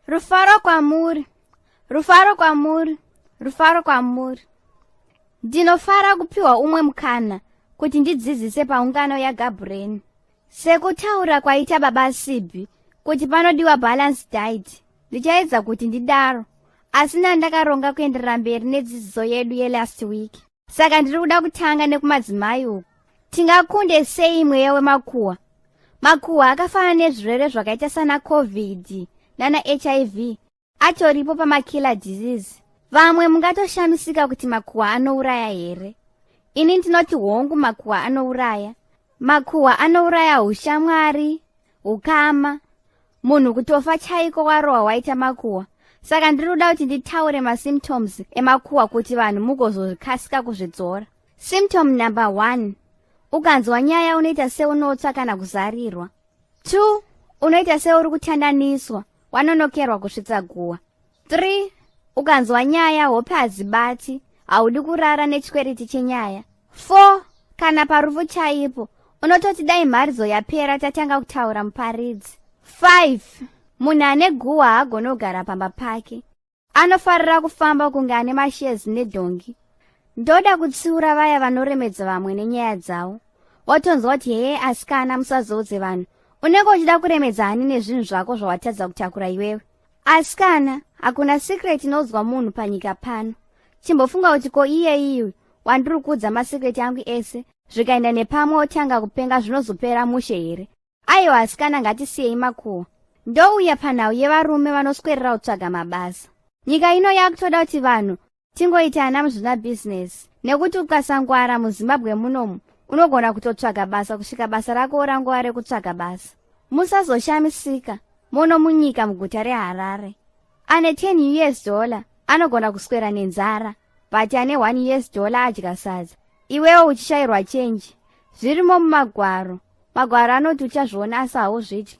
Rufaro kwamuri, rufaro kwamuri, rufaro kwamuri. Ndinofara kupiwa umwe mukana kuti ndidzidzise paungano yaGabureni. Sekutaura kwaita baba Sibhi kuti panodiwa balance diet, ndichaedza kuti ndidaro, asi ndandakaronga kuenderera mberi nedzidziso yedu yelast week. Saka ndiri kuda kutanga nekumadzimai uku. Tingakunde sei mweya wemakuhwa? Makuhwa akafanana nezvirwere zvakaita sana COVID nana HIV atoripo pamakiller disease. Vamwe mungatoshamisika kuti makuhwa anouraya here? Ini ndinoti hongu, makuhwa anouraya. Makuhwa anouraya ushamwari, ukama, munhu kutofa chaiko warohwa waita makuhwa. Saka ndiri kuda kuti nditaure masymptoms emakuhwa kuti vanhu mugozokasika kuzvidzora. Symptom number 1: ukanzwa nyaya unoita seunotsva kana kuzarirwa. 2, unoita seuri kutandaniswa, wanonokerwa kusvitsa guwa. 3, ukanzwa nyaya hope hadzibati, haudi kurara nechikwereti chenyaya. 4, kana parufu chaipo unototi dai mharidzo yapera tatanga kutaura muparidzi. 5, munhu ane guhwa haagoni kugara pamba pake, anofarira kufamba kunge ane mashezi nedhongi. Ndoda kutsiura vaya vanoremedza vamwe nenyaya dzavo. Watonzwa kuti, "Hee asikana, musazoudze vanhu." Unenge uchida kuremedza hani nezvinhu zvako zvawatadza kutakura iwewe? Asikana, hakuna secret inoudzwa munhu panyika pano. Chimbofunga kuti ko iye iwe wandiri kuudza masecret angu ese, zvikaenda nepamwe otanga kupenga, zvinozopera mushe here? Aiwa asikana, ngatisiyei makuhwa. Ndouya panhau yevarume vanoswerera kutsvaga mabasa. Nyika ino yakutoda kuti vanhu tingoita ana muzvina bhizinesi, nekuti ukasangwara muZimbabwe munomu unogona kutotsvaga basa kusvika basa rako rangova rekutsvaga basa. Musazoshamisika muno munyika, muguta reHarare, ane 10 US dollar anogona kuswera nenzara, but ane 1 US dollar adya sadza, iwewo uchishayirwa chenji. Zvirimo mumagwaro. Magwaro anoti uchazviona asi hauzvidyi.